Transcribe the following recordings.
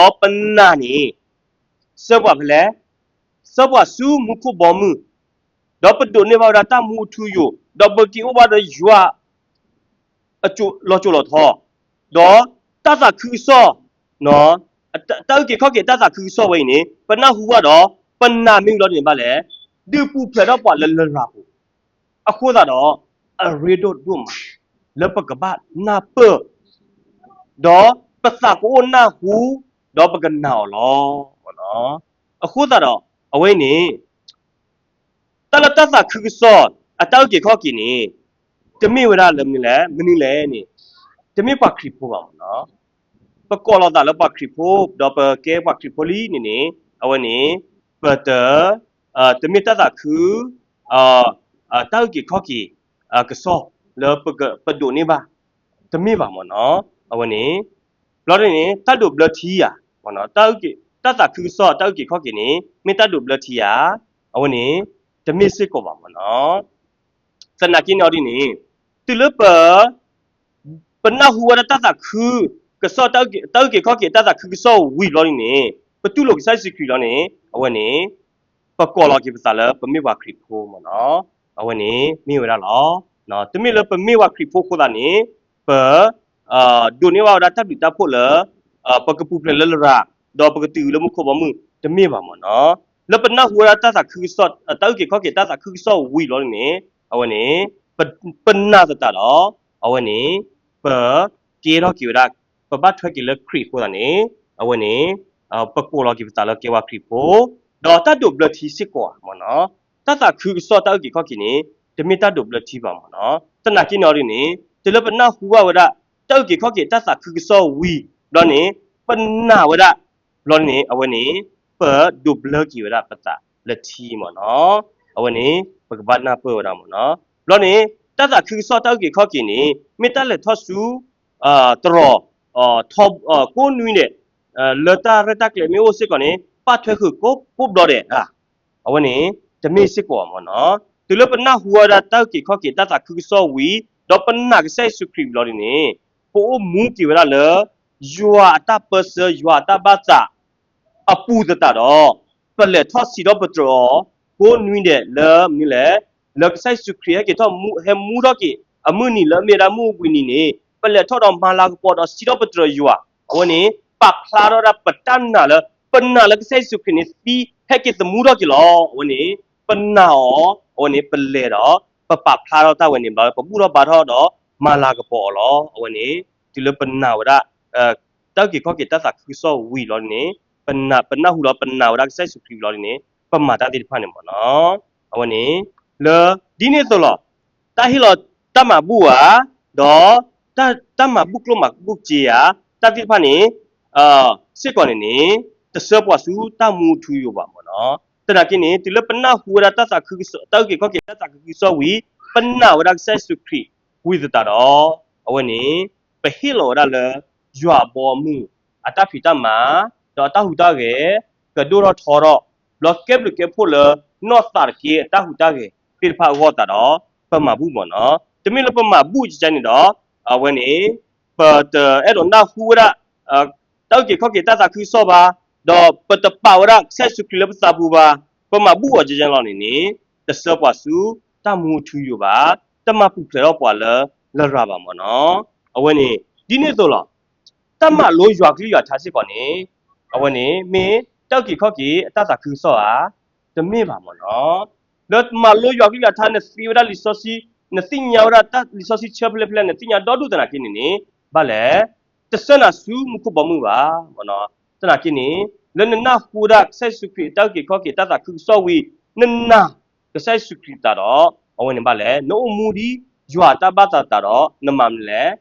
ဒီးပနာ်န့ၣ် ဆှၢပှၤဖဲလဲၣ်, ဆှၢပှၤဆူမူခိၣ်ဘီမုၢ်, ဒီးပဒိးန့ၢ်ဘၣ်ဝဲဒၣ်တၢ်မူအထူအယိာ်, ဒီးပက့ၤအိၣ်ဘၣ်ဒီးယွၤ လီၤစိၤလီၤထီ, ဒီးတၢ်သးခုကစီၣ်, တၢ်အုၣ်က့ၤခီၣ်က့ၤတၢ်သးခုကစီၣ်ဝဲအံၤန့ၣ် ပနၢ်ဟူဘၣ်ဒီး ပနာ်မ့ၢ်ဝံၤလီၤန့ၣ်ဘၣ်လဲၣ်, ဒုးပူၤဖျဲးထီၣ်ပှၤလၢလရာ်ပူၤ, အဃိသတးဒီး အရ့ဒိၣ်ဒိၣ်မး လၢပကဘၣ်နၢ်ပၢၢ် ဒီးပသးကအိၣ်နၢ်ဟူ, ဒီးပကနာ်အီၤလီၤ. အဃိသတးဒီး အဝဲန့ၣ် တၢ်လၢတၢ်သးခုကစီၣ် အတၢ်အုၣ်က့ၤခီၣ်က့ၤန့ၣ် တမ့ၢ်ဝဲဒၣ်လၢမနုၤလဲၣ်, မနုၤလဲၣ်န့ၣ် တမ့ၢ်ပှၤခရံာ်ဖိဘၣ်မ့ၢ်နီၤ. ပကိးလီၤသးလၢပှၤခရံာ်ဖိ ဒီးပကဲပှၤခရံာ်ဖိလံန့ၣ်န့ၣ် အဝဲန့ၣ် ပတ တမ့ၢ်တၢ်သးခု တၢ်အုၣ်က့ၤခီၣ်က့ၤ ကစီၣ်လၢပဒိးန့ၢ်ဘၣ် တမ့ၢ်ဘၣ်မ့ၢ်နီၤ. အဝဲန့ၣ် ဘျီဒ်န့ၣ် တၢ်ဒိးဘျၢထံဧါ, တၢ်သးခုကစီၣ် တၢ်အုၣ်က့ၤခီၣ်က့ၤန့ၣ် မ့ၢ်တၢ်ဒိးဘျၢထံဧါ, အဝဲန့ၣ် တမ့ၢ်စ့ၢ်ကီးဘၣ်မ့ၢ်နီၤ. သနာ်က့န့ၣ်အီၤဒ်န့ၣ် တုၤလၢပ ပနၢ်ဟူဝဲဒၣ်တၢ်သးခုကစီၣ် တၢ်အုၣ်က့ၤခီၣ်က့ၤတၢ်သးခုကစီၣ်ဝံၤဘျီဒ်န့ၣ် ပတူၢ်လိာ်ကစၢ်ယ့ၣ်ၡူးခရံာ်လီၤန့ၣ် အဝဲန့ၣ် ပကိးလီၤက့ၤပသးလၢပမ့ၢ်ပှၤခရံာ်ဖိမ့ၢ်နီၤ. အဝဲန့ၣ်မ့ၢ်ဝဲဒၣ်လီၤ. တမ့ၢ်လၢပမ့ၢ်ပှၤခရံာ်ဖိအဃိသတးန့ၣ် ပ ဒိးန့ၢ်ဘၣ်ဝဲဒၣ်တၢ်ဘျုးတၢ်ဖှိၣ်လၢ ပကပူၤဖျဲးလၢလရာ် ဒီးပကတုၤလၢမူခိၣ်ဘီမုၢ် တမ့ၢ်ဘၣ်မ့ၢ်နီၤ. လၢပနၢ်ဟူဝဲဒၣ်တၢ်သးခုကစီၣ် တၢ်အုၣ်က့ၤခီၣ်က့ၤတၢ်သးခုကစီၣ်ဝံၤလီၤန့ၣ် အဝဲန့ၣ် ပနာ်သတးဒီး အဝဲန့ၣ် ပကဲထီၣ်က့ၤဝဲဒၣ် ပဘၣ်ထွဲက့ၤလၢခရံာ်အဃိသတးန့ၣ် အဝဲန့ၣ် ပကိးလီၤက့ၤပသးလၢကဲပှၤခရံာ်ဖိ ဒီးတၢ်ဒိးဘျၢထံစ့ၢ်ကီးဧါမ့ၢ်နီၤ. တၢ်သးခုကစီၣ်တၢ်အုၣ်က့ၤခီၣ်က့ၤန့ၣ် တမ့ၢ်တၢ်ဒိးဘျၢထံဘၣ်မ့ၢ်နီၤ. သနာ်က့န့ၣ်အီၤဒ်န့ၣ် တုၤလၢပနၢ်ဟူဘၣ်ဝဲဒၣ် တၢ်အုၣ်က့ၤခီၣ်က့ၤတၢ်သးခုကစီၣ်ဝံၤ ဘျီန့ၣ် ပနာ်ဝဲဒၣ် ဘျီန့ၣ် အဝဲန့ၣ် ပဒိးဘျၢက့ၤဝဲဒၣ်ပသးလၢထံမ့ၢ်နီၤ. အဝဲန့ၣ် ပကဘၣ်နၢ်ပၢၢ်ဝဲဒၣ်မ့ၢ်နီၤ. ဘျီန့ၣ် တၢ်သးခုကစီၣ်တၢ်အုၣ်က့ၤခီၣ်က့ၤန့ၣ် မ့ၢ်တၢ်လဲၤထီၣ်ဆူ တရီး ကိးနွံဒဲး လၢတၢ်ရဲၣ်တၢ်ကျဲၤမ့ၢ်အိၣ်စ့ၢ်ကီးန့ၣ် ပာ်ထွဲဃုာ်ကိးဘျီဒဲးဧါ. အဝဲန့ၣ် တမ့ၢ်စ့ၢ်ကီးမ့ၢ်နီၤ. တုၤလၢပနၢ်ဟူဝဲဒၣ်တၢ်အုၣ်က့ၤခီၣ်က့ၤတၢ်သးခုကစီၣ်ဝံၤ ဒီးပနာ်ကစၢ်ယ့ၣ်ၡူးခရံာ်ဘျီဒ်န့ၣ် ပအိၣ်မူက့ၤဝဲဒၣ်လၢ ယွၤအတၢ်ပၢဆှၢ ယွၤအတၢ်ဘၣ်သး အပူၤသတးဒီး ပလဲၤထီၣ်စံးထီၣ်ပတြၢၤအီၤ ကိးနွံဒဲးလၢမနုၤလဲၣ်, လၢကစၢ်ယ့ၣ်ၡူးခရံာ်ဟဲက့ၤထီၣ်မူ ဟဲမူထီၣ်က့ၤ အမုၢ်နံၤလၢအမ့ၢ်ဝဲဒၣ်မုၢ်ဝံၤနံၤန့ၣ် ပလဲၤထီၣ်ဒီးမၤလၤကပီၤဒီးစံးထီၣ်ပတြၢၤယွၤ, အဝဲန့ၣ် ပာ်ဖျါထီၣ်ဒၣ်ပတၢ်နာ်လၢ ပနာ်လၢကစၢ်ယ့ၣ်ၡူးခရံာ်န့ၣ်သံဟဲက့ၤသမူထီၣ်က့ၤလီၤ. အဝဲန့ၣ် ပနာ်အီၤ အဝဲန့ၣ် ပလဲၤဒီး ပပာ်ဖျါထီၣ်တၢ်ဝဲန့ၣ်ဘျီ ပဘူၣ်ထီၣ်ဘါထီၣ်ဒီးမၤလၤကပီၤအီၤလီၤ. အဝဲန့ၣ် တုၤလၢပနာ်ဝဲဒၣ် တၢ်အုၣ်က့ၤခီၣ်က့ၤတၢ်သးခုကစီၣ်ဝံၤလီၤန့ၣ် ပနာ် ပနၢ်ဟူလီၤ ပနာ်ဝဲဒၣ်ကစၢ်ယ့ၣ်ၡူးခရံာ်လီၤန့ၣ် ပမၤတၢ်သ့ၣ်တဖၣ်န့ၣ်မ့ၢ်နီၤ. အဝဲန့ၣ် လၢ ဒ်န့ၣ်အသိးလီၤ. တၢ်ဟ့ၣ်လီၤတၢ်မၤဘူၣ်ဧါ, ဒီး တၢ်မၤဘူၣ်ကျိၣ်မၤဘူၣ်စ့ဧါ, တၢ်သ့ၣ်တဖၣ်န့ၣ် စ့ၢ်ကီးန့ၣ်န့ၣ် တဆှၢပှၤဆူတၢ်မူထူယိာ်ဘၣ်မ့ၢ်နီၤ. သနာ်က့န့ၣ် တုၤလၢပနၢ်ဟူဝဲဒၣ်တၢ်သးခုကစီၣ် တၢ်အုၣ်က့ၤခီၣ်က့ၤတၢ်သးခုကစီၣ်ဝံၤ ပနာ်ဝဲဒၣ်ကစၢ်ယ့ၣ်ၡူးခရံာ်ဝံၤသတးဒီး အဝဲန့ၣ် ပဟ့ၣ်လီၤဝဲဒၣ်လၢ ယွၤအဘီအမုၢ် အတၢ်ဖံးတၢ်မၤ ဒီးအတၢ်ဟူးတၢ်ဂဲၤ ကဒိၣ်ထီၣ်ထီထီၣ် ဘျီကဲဘျုးကဲဖှိၣ်လၢ နီၢ်သးတက့ၢ်အတၢ်ဟူးတၢ်ဂဲၤသ့ၣ်တဖၣ်အဂီၢ်သတးဒီး ပမၤဘူၣ်မ့ၢ်နီၤ. တမ့ၢ်လၢပမၤဘူၣ်ကကန့ၣ်ဒီး အဝဲန့ၣ် ပတအဲၣ်ဒိးနၢ်ဟူဝဲဒၣ် တၢ်အုၣ်က့ၤခီၣ်က့ၤတၢ်သးခုကစီၣ်ဘၣ်, ဒီးပတပာ်ဝဲဒၣ်ကစၢ်ယ့ၣ်ၡူးခရံာ်လၢပသးပူၤဘၣ်, ပမၤဘူၣ်အီၤကကန့ၣ်လီၤန့ၣ်န့ၣ် တဆှၢပှၤဆူတၢ်မူထူယိာ်ဘၣ်, တမၤပူၤဖျဲးထီၣ်ပှၤလၢလရာ်ဘၣ်မ့ၢ်နီၤ. အဝဲန့ၣ် ဒ်န့ၣ်အသိးလီၤ. တၢ်မၤလိယွၤကလုၢ်ယွၤထါစ့ၢ်ကီးန့ၣ် အဝဲန့ၣ် မ့ၢ်တၢ်အုၣ်က့ၤခီၣ်က့ၤအတၢ်သးခုကစီၣ်ဧါ, တမ့ၢ်ဘၣ်မ့ၢ်နီၤ. လၢမၤလိယွၤကလုၢ်ယွၤထါ နသ့ဝဲဒၣ်လံာ်စီဆှံ, နသ့ၣ်ညါဝဲဒၣ်လံာ်စီဆှံဆၢဖဲလဲၣ်ဖဲလဲၣ် နသ့ၣ်ညါဒီဒူၣ်သနာ်က့န့ၣ်န့ၣ် ဘၣ်လဲၣ်, တဆှၢနၤဆူမူခိၣ်ဘီမုၢ်ဘၣ်မ့ၢ်နီၤ. သနာ်က့န့ၣ် လၢနနၢ်ဟူဝဲဒၣ်ကစၢ်ယ့ၣ်ၡူးခရံာ်အတၢ်အုၣ်က့ၤခီၣ်က့ၤတၢ်သးခုကစီၣ်ဝံၤ နနာ် ကစၢ်ယ့ၣ်ၡူးခရံာ်သတးဒီး အဝဲန့ၣ်ဘၣ်လဲၣ်, နအိၣ်မူဒ်ယွၤအတၢ်ဘၣ်သးသတးဒီး နမၤမနုၤလဲၣ်,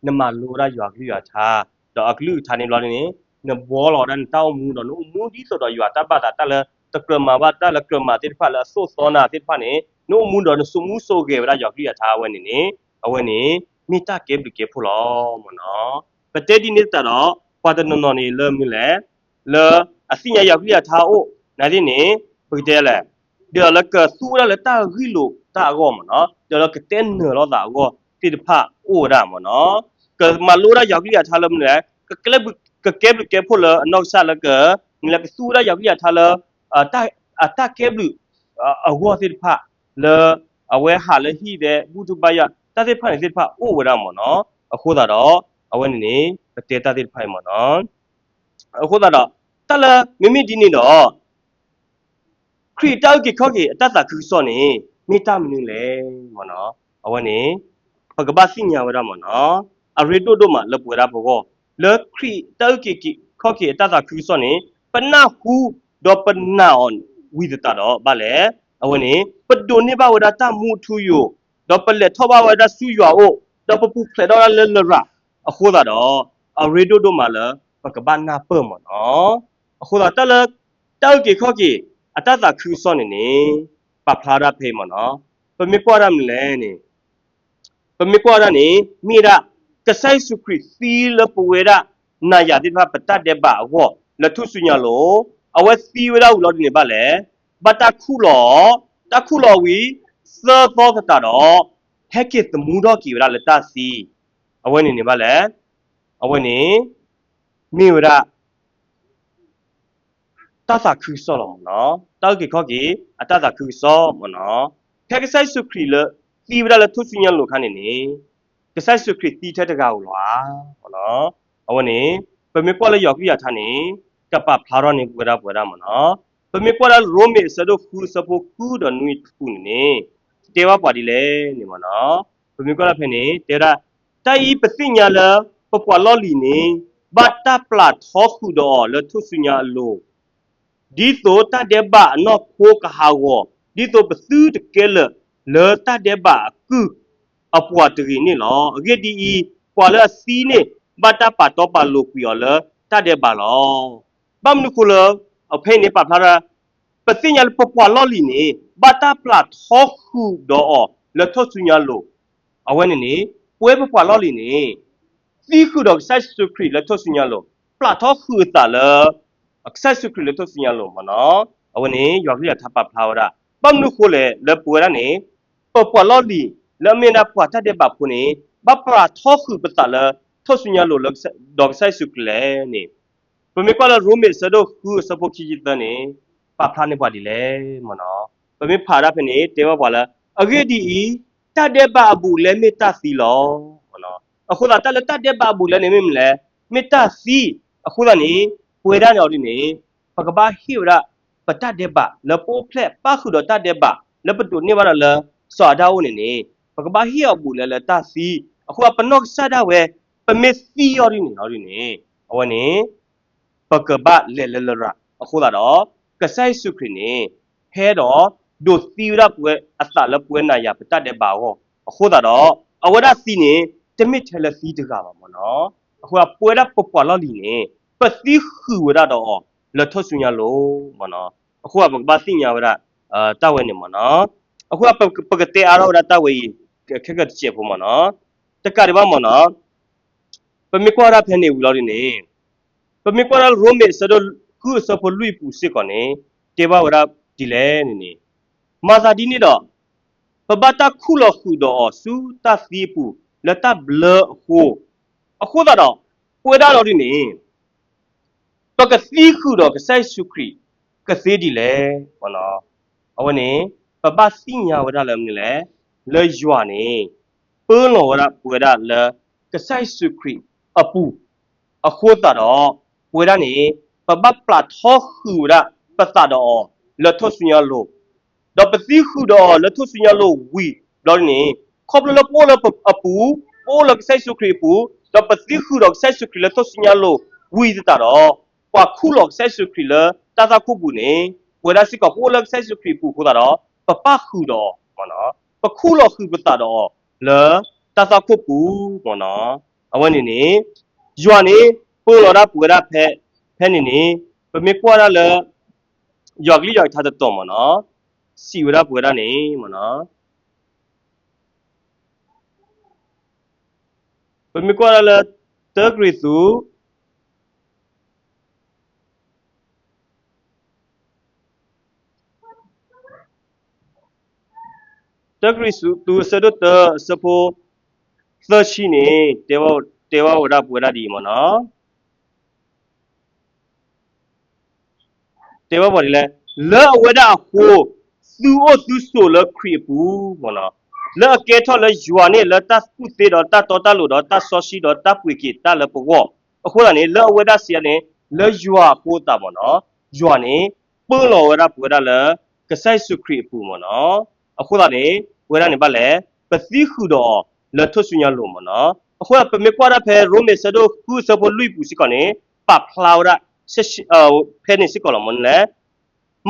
နမၤလိဝဲဒၣ်ယွၤကလုၢ်ယွၤထါ, ဒီးအကလုၢ်အထါန့ၣ်ဘျီန့ၣ် နဘှီလီၤဝဲဒၣ်နတၢ်အိၣ်မူဒီး နအိၣ်မူဒ်သိးဒီးယွၤတၢ်ဘၣ်သး တၢ်လၢတကြၢးမၤဘၣ် တၢ်လၢကြၢးမၤသ့ၣ်တဖၣ်လၢအသိၣ်သီနၤသ့ၣ်တဖၣ်န့ၣ် နအိၣ်မူဒီးနစိာ်မူစိာ်ဂဲၤဝဲဒၣ်ယွၤကလုၢ်ယွၤထါအဝဲန့ၣ်န့ၣ် အဝဲန့ၣ် မ့ၢ်တၢ်ကဲဘျုးကဲဖှိၣ်လီၤမ့ၢ်နီၤ. ပတဲဒ်န့ၣ်သတးဒီး ပှၤတနီၤနီၤန့ၣ်လၢမနုၤလဲၣ်, လၢအသ့ၣ်ညါယွၤကလုၢ်ယွၤထါအိၣ် နာ်သ့ၣ်န့ၣ် ပကတဲလဲၣ်, ဒီးလၢကသူဝဲဒၣ်လၢတၢ်ဂံၢ်လိာ်တၢ်အဂီၢ်မ့ၢ်နီၤ, ဒီးလၢကတဲနၢၤလိာ်သးအဂီၢ်သ့ၣ်တဖၣ်အိၣ်ဝဲဒၣ်မ့ၢ်နီၤ. ကမၤလိဝဲဒၣ်ယွၤကလုၢ်ယွၤထါလၢမနုၤလဲၣ်, ကကျဲဘျုးက ကကဲဘျုးကဲဖှိၣ်လၢအနီၢ်ကစၢ်လၢက နလဲၤကသူဝဲဒၣ်ယွၤကလုၢ်ယွၤထါလၢ အတၢ်ကဲဘျုးအဂီၢ်သ့ၣ်တဖၣ် လၢ အဝဲဟးလၢဟံၣ်ဒဲဘူၣ်ထူဘါယွၤ တၢ်သ့ၣ်တဖၣ်န့ၣ်သ့ၣ်တဖၣ်အိၣ်ဝဲဒၣ်မ့ၢ်နီၤ. အဃိသတးဒီး အဝဲန့ၣ်န့ၣ် ပတဲတၢ်သ့ၣ်တဖၣ်အံၤမ့ၢ်နီၤ. အဃိသတးဒီး တၢ်လၢမ့မ့ၢ်ဒ်န့ၣ်ဒီး ခရံာ်တၢ်အုၣ်က့ၤခီၣ်က့ၤအတၢ်သးခုကစီၣ်န့ၣ် မ့ၢ်တၢ်မနုၤလဲၣ်မ့ၢ်နီၤ. အဝဲန့ၣ် ပကဘၣ်သ့ၣ်ညါဝဲဒၣ်မ့ၢ်နီၤ. အရ့ဒိၣ်ဒိၣ်မးလၢပဝဲဒၣ်ပဂီၢ် လၢခရံာ်တၢ်အုၣ်က့ၤခီၣ်က့ၤအတၢ်သးခုကစီၣ်န့ၣ် ပနၢ်ဟူ ဒီးပနာ်အီၤဝံၤသတးဒီးဘၣ်လဲၣ်. အဝဲန့ၣ် ပဒိးန့ၢ်ဘၣ်ဝဲဒၣ်တၢ်မူအထူအယိာ် ဒီးပလဲၤထီၣ်ဘၣ်ဝဲဒၣ်ဆူယွၤအအိၣ် ဒီးပပူၤဖျဲးထီၣ်ဝဲဒၣ်လၢလရာ် အဃိသတးဒီး အရ့ဒိၣ်ဒိၣ်မးလၢပကဘၣ်နၢ်ပၢၢ်မ့ၢ်နီၤ. အဃိသတး တၢ်လၢ တၢ်အုၣ်က့ၤခီၣ်က့ၤ အတၢ်သးခုကစီၣ်န့ၣ်န့ၣ် ပာ်ဖျါဝဲဒၣ်ဖဲအံၤမ့ၢ်နီၤ. ပမ့ၢ်ကွၢ်ဒၣ်မနုၤလဲၣ်န့ၣ် ပမ့ၢ်ကွၢ်ဒၣ်န့ၣ် မ့ၢ်ဝဲဒၣ် ကစၢ်ယ့ၣ်ၡူးခရံာ်သံလၢပဝဲဒၣ်နၤယၤသ့ၣ်တဖၣ်ပတၢ်ဒဲးဘးအဂီၢ် လၢထူၣ်စုညါလိၤ, အဝဲသံဝဲဒၣ်ဝံၤလီၤဒ်န့ၣ်ဘၣ်လဲၣ်, ဘၣ်တၢ်ခူၣ်လီၤအီၤ, တၢ်ခူၣ်လီၤအီၤဝံၤ သၢသီသတးဒီး ဟဲက့ၤသမူထီၣ်က့ၤဝဲဒၣ်လၢတၢ်သံ, အဝဲန့ၣ်န့ၣ်ဘၣ်လဲၣ်, အဝဲန့ၣ် မ့ၢ်ဝဲဒၣ် တၢ်သးခုကစီၣ်လီၤမ့ၢ်နီၤ, တၢ်အုၣ်က့ၤခီၣ်က့ၤ အတၢ်သးခုကစီၣ်မ့ၢ်နီၤ, ဖဲကစၢ်ယ့ၣ်ၡူးခရံာ်လၢ သံဝဲဒၣ်လၢထူၣ်စုညါလိၤအခါန့ၣ်န့ၣ်, ကစၢ်ယ့ၣ်ၡူးခရံာ်သံထဲတဂၤဧိၤလီၤဧါ, အဝဲန့ၣ် ပမ့ၢ်ကွၢ်လၢယွၤကလုၢ်ယွၤထါန့ၣ် ကပာ်ဖျါထီၣ်န့ၢ်ပဝဲဒၣ်ပဝဲဒၣ်မ့ၢ်နီၤ, ပမ့ၢ်ကွၢ်ဒၣ်ရိမ့ၤအဆၢဒိၣ်ဃုအဆၢဖိဃုဒီးနွံအပူၤန့ၣ်န့ၣ်, တဲဘၣ်ပှၤဒ်လဲၣ်န့ၣ်မ့ၢ်နီၤ, ပမ့ၢ်ကွၢ်ဒၣ်ဖဲန့ၣ် တဲဝဲဒၣ် တၢ်အံၤပသ့ၣ်ညါလၢ ပပှၤလီၢ်လံၤန့ၣ် ဘၣ်တၢ်ပျၢ်ထီဃုာ်ဒီးအီၤလၢထူၣ်စုညါအလိၤ, ဒ်သိးတၢ်ဒဲးဘးအနီၢ်ခိကဟးဂီၤ, ဒ်သိးပသုတကဲလၢာ်လၢတၢ်ဒဲးဘးအကုၢ်အပှၤတဂ့ၤန့ၣ်လီၤ. အဂ့ၢ်ဒ်အံၤ, ပှၤလၢအသံန့ၣ် ဘၣ်တၢ်ပာ်တီပာ်လိၤကွံာ်အီၤလၢတၢ်ဒဲးဘးလီၤ. ဘၣ်မနုၤဃိလၢ အဖဲအံၤန့ၣ်ပာ်ဖျါဒၣ် ပသ့ၣ်ညါလၢပပှၤလီၢ်လံၤန့ၣ် ဘၣ်တၢ်ပျၢ်ထီဃုာ်ဒီးအီၤလၢထူၣ်စုညါလိၤ, အဝဲန့ၣ်န့ၣ် ပဝဲပပှၤလီၢ်လံၤန့ၣ် သံဃုာ်ဒီးကစၢ်ယ့ၣ်ၡူးခရံာ်လၢထူၣ်စုညါလိၤ, ပျၢ်ထီဃုာ်အသးလၢ ကစၢ်ယ့ၣ်ၡူးခရံာ်လၢထူၣ်စုညါလိၤမ့ၢ်နီၤ, အဝဲန့ၣ် ယွၤကလုၢ်ယွၤထါပာ်ဖျါဝဲဒၣ်, ဘၣ်မနုၤဃိလဲၣ် လၢပဝဲဒၣ်န့ၣ် ပပှၤလီၢ်လံၤ လၢအမ့ၢ်ဒၣ်ပှၤတၢ်ဒဲးဘးဖိန့ၣ် ဘၣ်ပျၢ်ထီဃုာ်ပသးလၢ ထူၣ်စုညါလိၤလၢ ဒီးကစၢ်ယ့ၣ်ၡူးခရံာ်လဲၣ်န့ၣ်, ပမ့ၢ်ကွၢ်လၢရိမ့ၤအဆၢဒိၣ်ဃုအဆၢဖိခံဆံသၢန့ၣ် ပာ်ဖျါန့ၢ်ပှၤဒ်လဲၣ်မ့ၢ်နီၤ, ပမ့ၢ်ဖးဒၣ်ဖဲန့ၣ် တဲဘၣ်ပှၤလၢ အဂ့ၢ်ဒ်အံၤ, တၢ်ဒဲးဘးအဘူးအလဲမ့ၢ်တၢ်သံလီၤ. အဃိသတးတၢ်လၢတၢ်ဒဲးဘးအဘူးအလဲန့ၣ်မ့ၢ်မနုၤလဲၣ်, မ့ၢ်တၢ်သံ, အဃိသတးန့ၣ် ပဝဲဒၣ်န့ၣ်အီၤဒ်န့ၣ် ပကဘၣ်ဟ့ၣ်ဝဲဒၣ် ပတၢ်ဒဲးဘးလၢပအိၣ်ဖျဲၣ်ပၣ်ဃုာ်ဒီးတၢ်ဒဲးဘး လၢပဒိးန့ၢ်ဘၣ်ဒီးလၢ စီၤအၤဒၣ်အအိၣ်န့ၣ်န့ၣ် ပကဘၣ်ဟ့ၣ်အီၤဘူးလဲလၢတၢ်သံ, အဃိပနီၢ်ကစၢ်ဒၣ်ဝဲ ပမ့ၢ်သံအီၤဒ်န့ၣ်အီၤဒ်န့ၣ် အဝဲန့ၣ် ပကဘၣ်လဲၤလၢလရာ်အဃိသတးဒီး ကစၢ်ယ့ၣ်ၡူးခရံာ်န့ၣ် ဟဲဒီး ဒိးသံဝဲဒၣ်ပဝဲအသးလၢပဝဲနၤယၤပတၢ်ဒဲးဘးအဂီၢ် အဃိသတးဒီး အဝဲဒၣ်သံန့ၣ် တမ့ၢ်ထဲလၢသံတဂၤဘၣ်မ့ၢ်နီၤ, အဃိပဝဲဒၣ်ပပှၤလီၢ်လံၤန့ၣ် ပသံဃုာ်ဝဲဒၣ်ဒီးအီၤလၢထူၣ်စုညါလိၤမ့ၢ်နီၤ, အဃိပကဘၣ်သ့ၣ်ညါဝဲဒၣ် တၢ်ဝဲန့ၣ်မ့ၢ်နီၤ, အဃိပကတဲအါထီၣ်ဝဲဒၣ်တၢ်ဝဲအံၤ ခဲကတစဲးဖိမ့ၢ်နီၤ, တကးဒံးဘၣ်မ့ၢ်နီၤ ပမ့ၢ်ကွၢ်ဝဲဒၣ်ဖဲန့ၣ်ဝံၤလီၤဒ်န့ၣ် ပမ့ၢ်ကွၢ်ဒၣ်ရိမ့ၤအဆၢဒိၣ်ဃုအဆၢဖိလွံၢ်အပူၤစ့ၢ်ကီးန့ၣ် တဲဘၣ်ဝဲဒၣ်ဒ်လဲၣ်န့ၣ်န့ၣ်, မၤသးဒ်န့ၣ်ဒီး ပဘၣ်တၢ်ခူၣ်လီၤဃုာ်ဒီးအီၤဆူတၢ်သံအပူၤ လၢတၢ်ဘျၢအဃိ, အဃိသတးဒီး ပဝဲဒၣ်လီၤဒ်န့ၣ် ပကသံဃုာ်ဒီးကစၢ်ယ့ၣ်ၡူးခရံာ် ကသ့ဒ်လဲၣ်, အဝဲန့ၣ် ပဘၣ်သ့ၣ်ညါဝဲဒၣ်လၢမနုၤလဲၣ်, လၢယွၤန့ၣ် ပၢလီၤဝဲဒၣ်ပဝဲဒၣ်လၢ ကစၢ်ယ့ၣ်ၡူးခရံာ်အပူၤ, အဃိသတးဒီး ပဝဲဒၣ်န့ၣ် ပဘၣ်ပျၢ်ထီဃုာ်ဝဲဒၣ်ပသးဒီးအီၤ လၢထူၣ်စုညါလိၤ ဒီးပသံဃုာ်ဒီးအီၤလၢထူၣ်စုညါလိၤဝံၤဘျီဒ်န့ၣ်, ခီဖျိလၢပအိၣ်လၢအပူၤ, ပအိၣ်လၢကစၢ်ယ့ၣ်ၡူးခရံာ်အပူၤ, ဒီးပသံဃုာ်ဒီးကစၢ်ယ့ၣ်ၡူးခရံာ်လၢထူၣ်စုညါလိၤဝံၤသတးဒီး, ပှၤခူၣ်လီၤကစၢ်ယ့ၣ်ၡူးခရံာ်လၢတၢ်သွၣ်ခိၣ်ပူၤန့ၣ်, ပဝဲဒၣ်စ့ၢ်ကီးပအိၣ်လၢကစၢ်ယ့ၣ်ၡူးခရံာ်အပူၤအဃိသတးဒီး, ပပၣ်ဃုာ်ဒီးအီၤ, ပခူၣ်လီၤဃုာ်ပသးဒီးအီၤ လၢတၢ်သွၣ်ခိၣ်ပူၤမ့ၢ်နီၤ, အဝဲန့ၣ်န့ၣ် ယွၤန့ၣ် ပၢလီၤဒၣ်ပဝဲဒၣ်ဖဲ, ဖဲန့ၣ်န့ၣ် ပမ့ၢ်ကွၢ်ဒၣ်လၢ ယွၤကလုၢ်ယွၤကထါတတီၤမ့ၢ်နီၤ, စံးဝဲဒၣ်ပဝဲဒၣ်န့ၣ်မ့ၢ်နီၤ, ပမ့ၢ်ကွၢ်ဒၣ်လၢ တၢကရံၣ်သူး တၢကရံၣ်သူးအဆၢဒိၣ်တၢ အဆၢဖိသၢဆံန့ၣ် တဲဘၣ်ဝဲဒၣ်ပဝဲဒၣ်ဒ်အံၤမ့ၢ်နီၤ, တဲဘၣ်ပှၤဒ်လဲၣ်, လၢအဝဲဒၣ်အဃိ သုအိၣ်သုဆိးလၢခရံာ်အပူၤမ့ၢ်နီၤ, လၢအကဲထီၣ်လၢယွၤန့ၣ် လၢတၢ်သူၣ်သ့ဒီးတၢ်တီတၢ်လိၤဒီးတၢ်စီဆှံဒီးတၢ်ပှ့ၤက့ၤတၢ်လၢပဂီၢ်, အဃိသတးန့ၣ် လၢအဝဲဒၣ်စံးန့ၣ် လၢယွၤအဃိသတးမ့ၢ်နီၤ, ယွၤန့ၣ် ပၢလီၤဝဲဒၣ်ပဝဲဒၣ်လၢ ကစၢ်ယ့ၣ်ၡူးခရံာ်အပူၤမ့ၢ်နီၤ, အဃိသတးန့ၣ် ပဝဲဒၣ်န့ၣ်ဘၣ်လဲၣ်, ပသံဃုာ်ဒီးအီၤလၢထူၣ်စုညါလိၤမ့ၢ်နီၤ, အဃိသတး ပမ့ၢ်ကွၢ်ဒၣ်ဖဲရိမ့ၤဆၢဒိၣ်ဃုဆၢဖိလွံၢ်ပူၤစ့ၢ်ကီးန့ၣ် ပာ်ဖျါဝဲဒၣ် ဖဲန့ၣ်စ့ၢ်ကီးလီၤမ့ၢ်လဲၣ်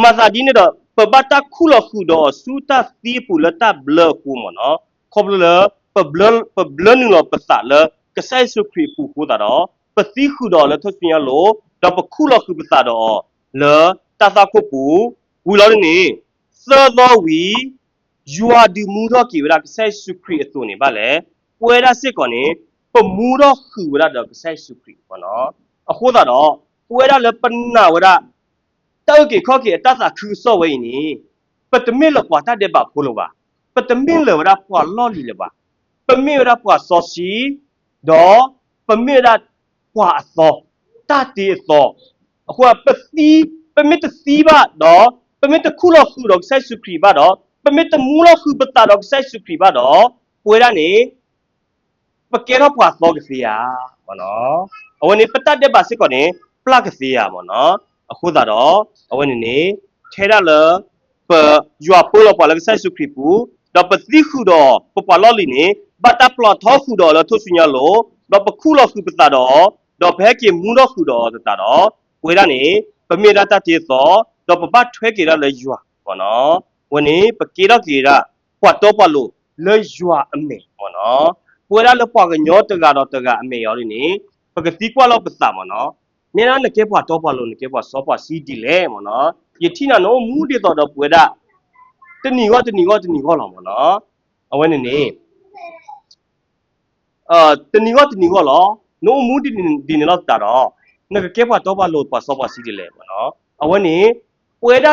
မၤသးဒ်န့ၣ်ဒီး ပဘၣ်တၢ်ခူၣ်လီၤဃုာ်ဒီးအီၤဆူတၢ်သံအပူၤလၢတၢ်ဘျၢအဃိမ့ၢ်နီၤ, ခီဖျိလၢ ပဘျၢ ပဘျၢနုာ်လီၤပသးလၢကစၢ်ယ့ၣ်ၡူးခရံာ်အပူၤအဃိသတးဒီး ပသံဃုာ်ဒီးအီၤလၢထူၣ်စုညါလိၤ, ဒီးပခူၣ်လီၤဃုာ်ပသးဒီးအီၤလၢတၢ်သးခိၣ်ပူၤ, ဝံၤလီၤဒ်န့ၣ် သၢသီဝံၤ ယွၤဒုးမူထီၣ်က့ၤဝဲဒၣ်ကစၢ်ယ့ၣ်ၡူးခရံာ်အသိးန့ၣ်ဘၣ်လဲၣ်, ပဝဲဒၣ်စ့ၢ်ကီးန့ၣ် ပမူထီၣ်ဃုာ်ဝဲဒၣ်ဒီးကစၢ်ယ့ၣ်ၡူးခရံာ်မ့ၢ်နီၤ, အဃိသတးဒီး ပဝဲဒၣ်လၢပနာ်ဝဲဒၣ် တၢ်အုၣ်က့ၤခီၣ်က့ၤအတၢ်သးခုကစီၣ်ဝဲအံၤန့ၣ်, ပတမ့ၢ်လၢပှၤတၢ်ဒဲးဘးဖိလၢၤဘၣ်, ပတမ့ၢ်လၢၤဝဲဒၣ်ပှၤလီၢ်လံၤလၢၤဘၣ်, ပမ့ၢ်ဝဲဒၣ်ပှၤစီဆှံ, ဒီးပမ့ၢ်ဝဲဒၣ်ပှၤအသီ, တၢ်တ့အသီ, အဃိ ပသံ, ပမ့ၢ်တသံဘၣ်ဒီး, ပမ့ၢ်တခူၣ်လီၤဃုာ်ဒီးကစၢ်ယ့ၣ်ၡူးခရံာ်ဘၣ်ဒီး, ပမ့ၢ်တမူလီၤဃုာ်ပသးဒီးကစၢ်ယ့ၣ်ၡူးခရံာ်ဘၣ်ဒီး, ပဝဲဒၣ်န့ၣ် ပကဲထီၣ်ပှၤသီကသ့ဧါ. အဝဲန့ၣ် ပတၢ်ဒဲးဘးစ့ၢ်ကီးန့ၣ် ပျၢ်ကသ့ဧါမ့ၢ်နီၤ. အဃိသတးဒီး အဝဲန့ၣ်န့ၣ် ထဲဒၣ်လၢ ပယွၤပၢလီၤပှၤလၢကစၢ်ယ့ၣ်ၡူးခရံာ်ပူၤ, ဒီးပသံဃုာ်ဒီးပပှၤလီၢ်လံၤန့ၣ် ဘၣ်တၢ်ပျီထီဃုာ်ဒီးအီၤလၢထူၣ်စုညါလိၤ, ဒီးပခူၣ်လီၤဃုာ်ပသးဒီးအီၤ, ဒီးပဟဲက့ၤမူထီၣ်ဃုာ်ဒီးအီၤသတးဒီး ပဝဲဒၣ်န့ၣ် ပမ့ၢ်ဒၣ်တၢ်တ့အသီ, ဒီးပဘၣ်ထွဲက့ၤဒၣ်လၢယွၤမ့ၢ်နီၤ. အဝဲန့ၣ် ပကဲထီၣ်က့ၤဒၣ် ပှၤတီပှၤလိၤလၢယွၤအမဲာ်မ့ၢ်နီၤ. ပဝဲဒၣ်လၢပှၤကညီတဂၤဒီးတဂၤအမဲာ်အံၤန့ၣ် ပကသံကွၢ်လီၤပသးမ့ၢ်နီၤ. မ့ၢ်ဒၣ်နကဲပှၤတီပှၤလိၤ နကဲပှၤစီပှၤဆှံဒ်လဲၣ်မ့ၢ်နီၤ. ယထံၣ်နၤနအိၣ်မူဒ်သိးဒီးပဝဲဒၣ် တနံၤဂီၢ်တနံၤဂီၢ်တနံၤဂီၢ်လီၤမ့ၢ်နီၤ. အဝဲန့ၣ်န့ၣ် တနံၤဂီၢ်တနံၤဂီၢ်လီၤ. နအိၣ်မူဒ်န့ၣ်လီၤသတးဒီး နကကဲပှၤတီပှၤလိၤပှၤစီပှၤဆှံဒ်လဲၣ်မ့ၢ်နီၤ. အဝဲန့ၣ် ပဝဲဒၣ်